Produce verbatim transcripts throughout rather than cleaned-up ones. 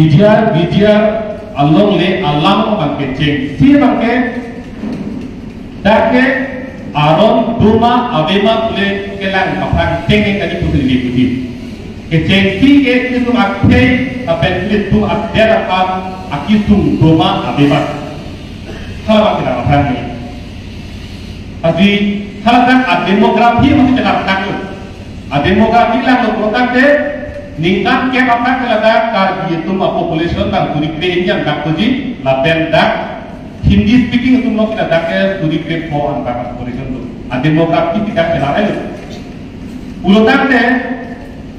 Vidyar, Vidyar along le alam abang kechengsi abang ke, dak ke aron doma avema pule kelang aphrang cheng kali putri di putri. Kechengsi ke itu akhei apen itu akhei akan akisung doma avema. Hala abang kelang aphrang ni. Adi hala dak a demography mesti kelang tanglo. A demography langlo kotak de, ningkan ke aphrang ke ladak Karbi atum a population abang suri kre-ini an dak tuji, lapen dak Hindi speaking atum lo kita dak ke suri kre-pho an dak population tu. A demography kita kelang lo. Pulo tangte,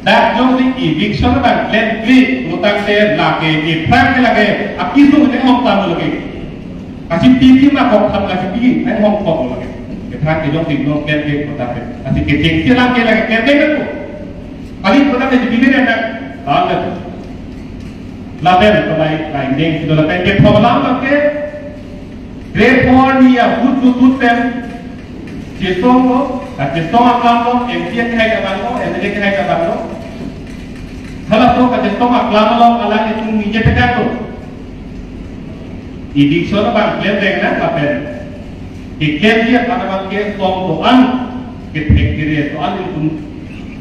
dak jongsi eviction abang klemkle, pulo tangte lake, aphrang ke lake, akisung ke hong tam lake. Kasi piti ma kok tham kasi piti, nang hong kok lake. Aphrang ke jongsi no klemkle, pulo tangte. Kasi kechengsi lake lake klemkle ko. Kali pulo tangte piti ne dak, tam lake. Lapen, pemai, lain deng, sido lapen, kepho alam lake, kre-pho ni ahut tutut pen, chesong lo, kachesong aklam lo, M P akehai abang lo, M L A akehai abang lo. Halaso kachesong aklam lo, alanglitum ningje pekan lo. Eviction abang klem reng nang lapen. Keklem dia karena abang kesong doan, kethek kiri doan itu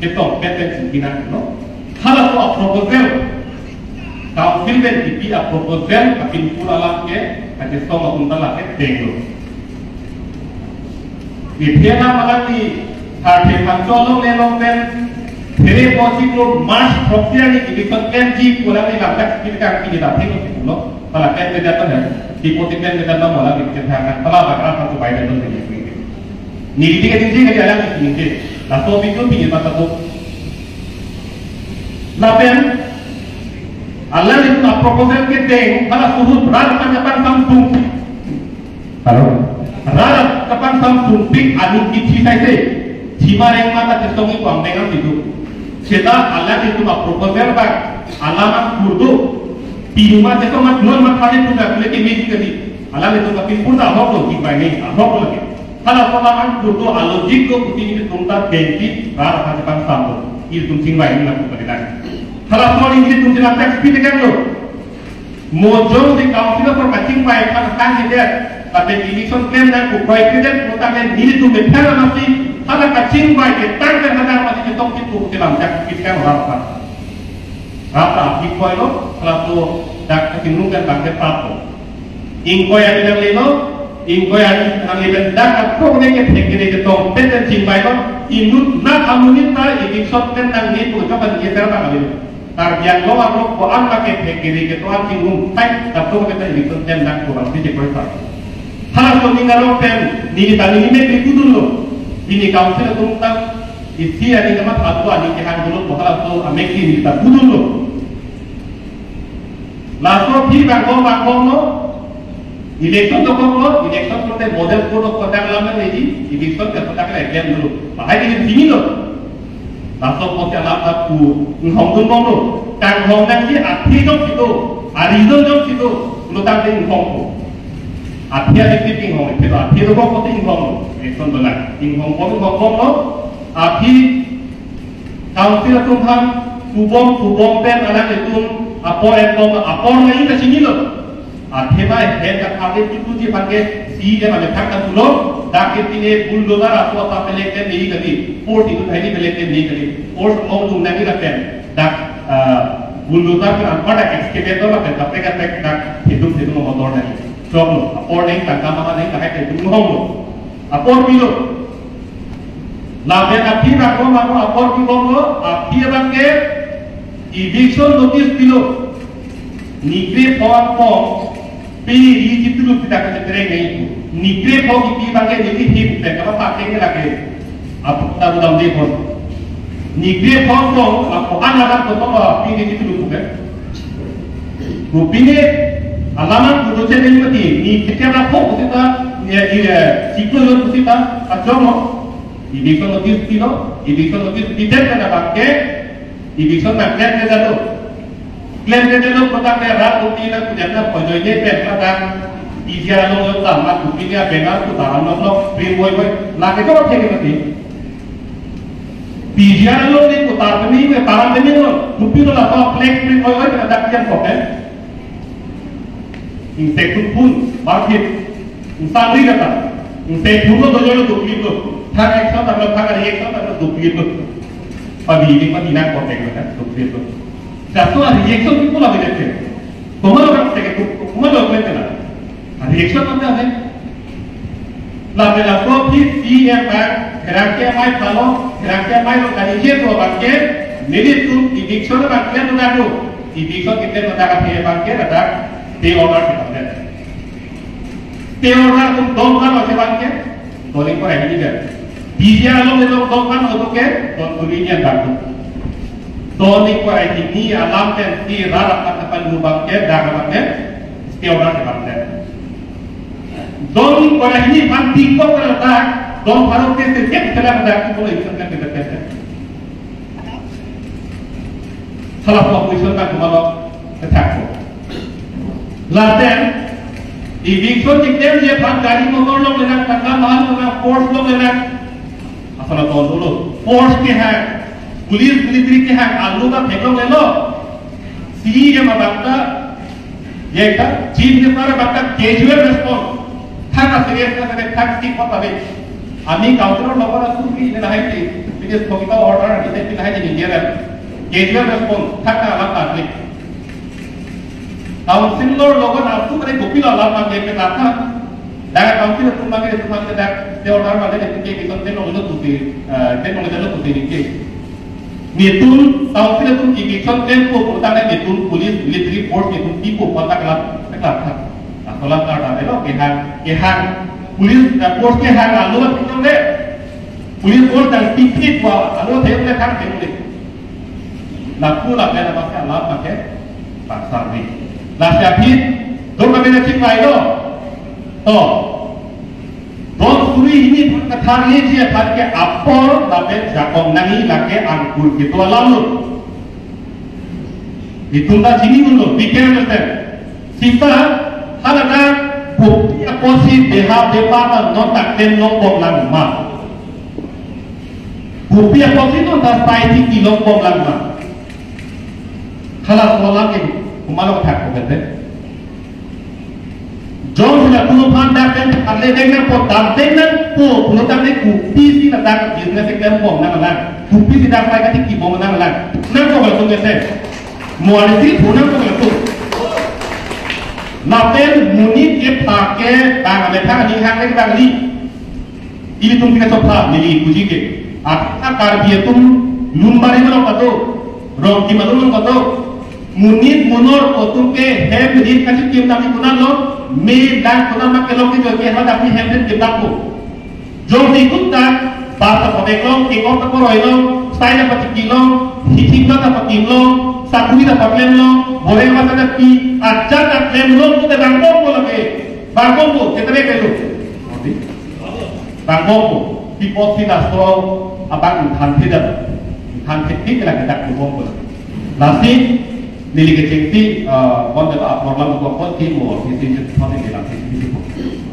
ketong peten singkina lo. Halaso a proposal. Council pen kipi a proposal, apin pura alam ke, kachesong atum ta lake denglo. Iphi alam alangli, thirty phan cholong le long pen, phere posi ko March throksi ni eviction M G pulang ni lamdak kita kini dah thik lo. Pala pen beda to ya. Di poti pen beda to mola di kita kan. Pala bakal satu bayi dan tu ni. Ni di kan ni kan jalan ni ni. Laso video ni mata tu. Lapen, alanglitum a proposal kedeng, hala suhut rat aphan aphan samsung. Halo. Rat aphan samsung pik anu kithi saise. Thima reng mata kesongi kuang dengan itu. Seta alanglitum a proposal bak, alam an kurdo. Pinuma seta mat non mat hari pun dak lagi misi kadi. Alanglitum a pin pun dak hok lo, kipai ni, hok lo lagi. Hala sola an kurdo alogic lo kuti ni tum ta benti rar ha Jepang sambo. Ilitum chingvai ni laku padilan. Hala sola ni tum jilang teks pi tekan lo. Mojong di council for kachingvai pan kan ni dia. Tapi eviction klem nang ku koi kredit kota men ni tum bethang masih hala kachingvai ke tang kan hadang masih ketong pitu jilang teks pi tekan rar ha. Rata aphi koilo, laso dak katingrung kan bangke papo. Ingkoi api dang lelo, ingkoi api dang leben dak apok ne kethek kiri ketong peten chingvai lo, inut nak amonit ta eviction pen nangji pu jokan ye ter bang lelo. Karbi Anglong arlo ko-an ma kethek kiri ketong an tingrung tai, laso kethek eviction pen nang kurang si chekoi sa. Halaso ning arlo pen, nini tani ni mek rikudun lo, ini council atum ta, isi ani temat atu ani kehang dulu, bahwa laso amek ini kita budun lo. Laso phi bangko bangko lo, election dokok lo, election kote model code of conduct lam ready, election ke kotak le klem dulu. Bahai ini sini lo. Laso kote alam aku, inghong dun bom lo. Kanghong nangji athi dok situ, a reason dok situ, lo tang inghong ko. Athi athi inghong, athi dokok kote inghong lo. Election dolang. Inghong bom, inghong bom lo. Aphi council atum aphan kubom kubom pen alanglitum apor ekbom apor nai ta chinilo. Athema hen ka kave tutu ji aphan ke si de mane thak ta pulo dak ke tine bulldozer aso apa pelek ten ni kali. Force itu tadi pelek ten ni kali. Force mau tung nai lapen dak, ah, bulldozer pen apa dak excavator lapen kaprek kaprek dak hitung hitung motor nai. Chok lo apor nai tangka mama nai dak hitung hong lo. Apor pilo. Lapen aphi bangko bangko apor pibomlo, aphi abangke eviction notice pilo. Ni kre-pho an pong, pini ri chitulu pita kachetereng nai. Ni kre-pho kipi abangke ni hip pen kapa pakai ke lagi. Apa kita budam depon. Ni kre-pho an pong, ako anak ko pong, pini ri chitulu pita. Ko pini alam an kudo che nai mati, ni ketia na pho kusita, ni, ni, siklo yon kusita, ajomo. Eviction notice pilo, eviction notice pidet na bangke, eviction na klem ke jalo. Klem ke jalo kotak ke rat uti na kuliah na pojoi ne pen kotak, isi along lo tama kupi ne abenga tu taram nok nok, prim boi boi, lake to thek mati. P G R along ni putar kami, we param kami lo. Kupi lo la to flex print oi oi pada dak yang kok, eh. Insek pun pun, market. Insek ri kata. Insek pun lo dojo lo duplicate lo. Thang action tak lo, thang reaction tak lo duplicate lo. Padi ini padi nak kok, eh, duplicate lo. Satu hari reaction pun pula beda ke. Koma lo kan, koma lo kan kena. Reaction apa ada? Lapen laso aphi C E M abang, pherangke amei phalo, pherangke amei lo kaningje pu abangke, nelitum eviction abangke nang do. Eviction kita nang do ke abangke, ladak stay order kita nang do. Stay order atum dong kan lo abangke, dong ingkoi ra hini pen. P G R along dong kan lo ke, dong suri ni abang. Dong ingkoi ra hini alam pen si rara kata pen abangke, dak abangke, stay order kita nang do. Dong ingkoi ra hini aphan tingkok ra dak, dong pharo ke sirkep selang dak, ko lo ikon kan kita kete. Salah satu question kan kemalo kethak ko. Lapen, eviction keklem ji aphan gari motor longle nang, tangka mahal longle nang, force longle nang. Asal ton dulu. Force kehang, police military kehang, alu ta theklonglelo. C E M abang ta, ya ta, Chief Minister abang ta casual response. Thang serious na thang sik pot ave. Ami councillor logot atum ke lahai ti, because thokita order, kita lahai ti India kan. Casual response, thang alam ta ave. Councillor logot atum ke kopi lo alam ta ave kata. Dak council atum abang ke atum abang ke dak, dia order abang ke dia ke kita tenong lo tuti, eh, tenong lo tuti ni ke. Netum, council atum eviction klem pu putang netum police military force netum pipo pu ta keklem, keklem tha. Asolam kar ta lo kehang, kehang police, eh, force kehang alu atum le. Police force dang tipit wa alu thek le thang thek le. Lapu lapen apa ke alam pakai pasar ni. Lasi aphi, dong kami na chingvai lo. To. Dong suri hini aphan kathar ye ji aphan ke apor lapen jakong nangji lake angkur kedo alam lo. Itum ta chini un lo, be careful then. Sita, haladak, bukti apotsi beha bepa ta non ta klem longbom lang ma. Bukti apotsi non ta sai titi longbom lang ma. Hala sola ke, kumalo thak ko kete. Jongsi latum aphan dak pen arle deng nangpo, dam deng nangpo, pulo tangte kopisi ladak business keklembom nang lang, kopisi dak pai katiki bom nang lang, nangkok latum kete. Mo arle si pu nangkok latum. Lapen monit ke phake bang ame thang ni hang deng bang ni. Ilitum pika chopha neli puji ke. Ata Karbi atum Lumbari malom kato, Rongkim malom kato. Monit monor atum ke hem rit kachikim dam kunan lo, me dang kunan mak kelong ke joke ha dam ni hem rit kim dam ko. Jongsi ikut ta, bata pabeklong, kekok ta koroilong, sai ta patikilong, hithik ta patimlong, sakuri ta paklemlong, boreng mata ta pi, ajat ta klemlong, kute bang bom ko lake, bang bom ko, ketere kelo. Bang bom ko, pi pot si laso, abang than thedak, than thedak lake dak bom ko lake. Lasi, neli kechengsi, eh, bon beta program ko kon si mo, si si si si si si.